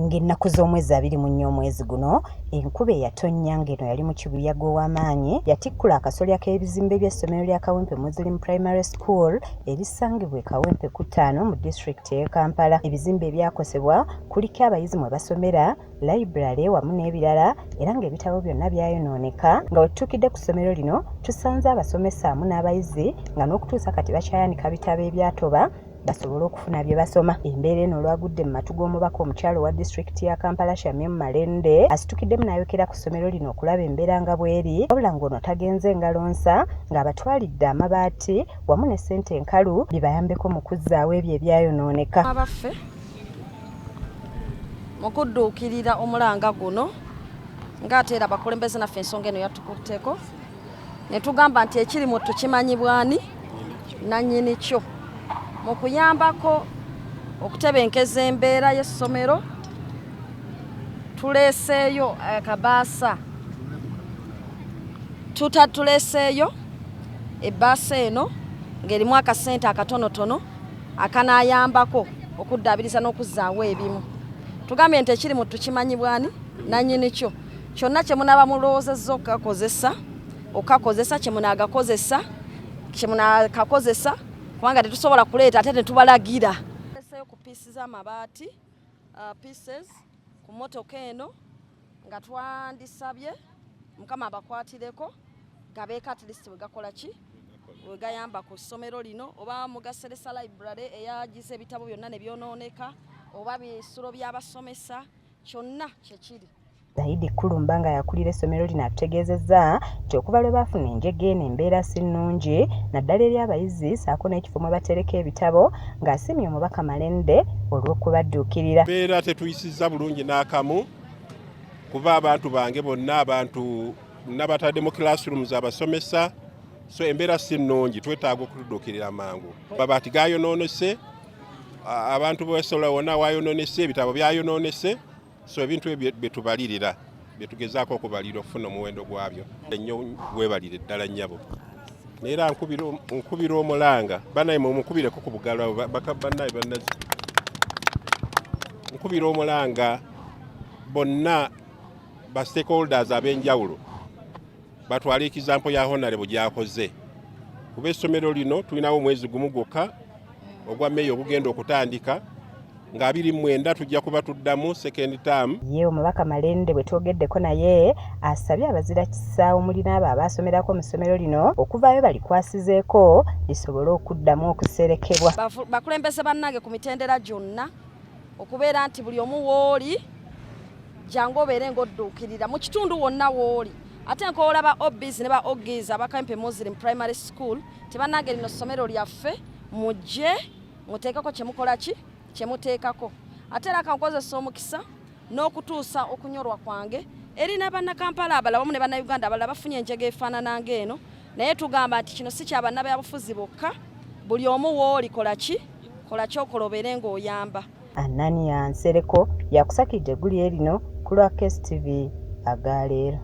Ng'ennaku z'omwezi 24 omwezi guno, enkuba eyatonnya ng'eno yali mu kibuyaga ow'amaanyi yatikkula akasolya k'ebizimbe by'essomero lya Kawempe Muslim Primary School erisangibwa e Kawempe ku ttaano mu disitulikiti ey'e Kampala. Ebizimbe ebyakosebwa kuliko abayizi mwe basomera, library wamu n'ebirala era ng'ebitabo byonna byayonooneka. Nga we tutuukidde ku ssomero lino tusanze abasomesa wamu n'abayizi nga n'okutuusa kati bakyayanika bitabo ebyatoba basobole okufuna bye basoma. Embeera eno olwagudde mu matu g'omubaka omukyala owa disitulikiti ya Kampala Shamim Malende asitukiddemu n'ayokera ku ssomero lino okulaba embeera nga bw'eri, wabula ng'ono tagenze ngalo nsa ng'abatwalidde amabaati wamu ne ssente enkalu bibayambeko mu kuzzaawo ebyo ebyayonooneka. Abaffe mu kudduukirira omulanga guno ng'ate era abakulembeze naffe ensonga eno yatukutteko ne tugamba nti ekiri mu tukimanyibwani nannyini kyo mu kuyambako okutebenkeza embeera y'essomero tuleeseeyo akabaasa tuta tuleeseeyo ebbaasa eno ng'erimu akasente akatonotono akanaayambako okuddaabiriza n'okuzzaawo ebimu. Tugambye nti ekiri mu tukimanyibwani nannyini kyo kyonna kye munaaba mulowoozezza okukakozesa okukakozesa kye munaagakozesa kye munaakakozesa kubanga tetusobola kuleeta ate netubalagira. Tuleeseeyo ku piisi z'amabaati pieces ku mmotoka eno nga twandisabye Mukama abakwatireko gabeeko at least we gakola ki we gayamba ku ssomero lino oba mugaseresa library eyagiza ebitabo byonna ne byonooneka oba bisulo by'abasomesa kyonna kyekiri. Zahidi Kulumba nga yakulira essomero lino atutegeezezza nti okuva lwe baafuna enjega eno embeera si nnungi naddala eri abayizi ssaako n'ekifo mwe batereka ebitabo ng'asiimye omubaka Malende olw'okubadduukirira. Embeera tetuyisizza bulungi n'akamu kuba abantu bange bonna abantu nabatadde mu classrooms abasomesa, so embeera si nnungi, twetaaga okutudduukirira mangu. Mabaati gayonoonese, abantu besola wonna wayonoonese, ebitabo byayonoonese, so ebintu ebyo byetubalirira byetugezaako okubalira okufuna omuwendo gwabyo. Ennyo weebalire ddala nnyabo. Naye era nkubira omulanga bannaye mumukubireko ku bugalo bannaye bannazi nkubira omulanga bonna ba stakeholders ab'enjawulo batwale example ya Honorable gy'akoze, kuba essomero lino tulinawo omwezi gumu gwokka ogwa May ogugenda okutandika nga 29 tujja kuba tuddamu second term. Ye omubaka Malende bwe twogeddeko naye asabye abazira kisa omuli n'abo abaasomerako mu ssomero lino okuvaayo balikwasizeeko lisobole okuddamu okuserekebwa. Bakulembeze bannange ku mitendera gyonna okubeera nti buli omu wooli jangu obeere ng'odduukirira mu kitundu wonna wooli, ate nkoola ba OBs ne ba OGs aba Kawempe Muslim Primary School tebannange lino ssomero lyaffe, mujje muteekeko kye mukola ki kye muteekako. Ate era kankozesa omukisa n'okutuusa okunyorwa kwange eri n'abannakampala abalala wamu ne bannayuganda abalala bafunye enjega efaanana ng'eno, naye tugamba nti kino si kya bannabyabufuzi bokka, buli omu wooli kola ki kola kyokola obeere ng'oyamba. Anania Nsereko yakusakidde eggulire lino ku lwa KSTV agaleero.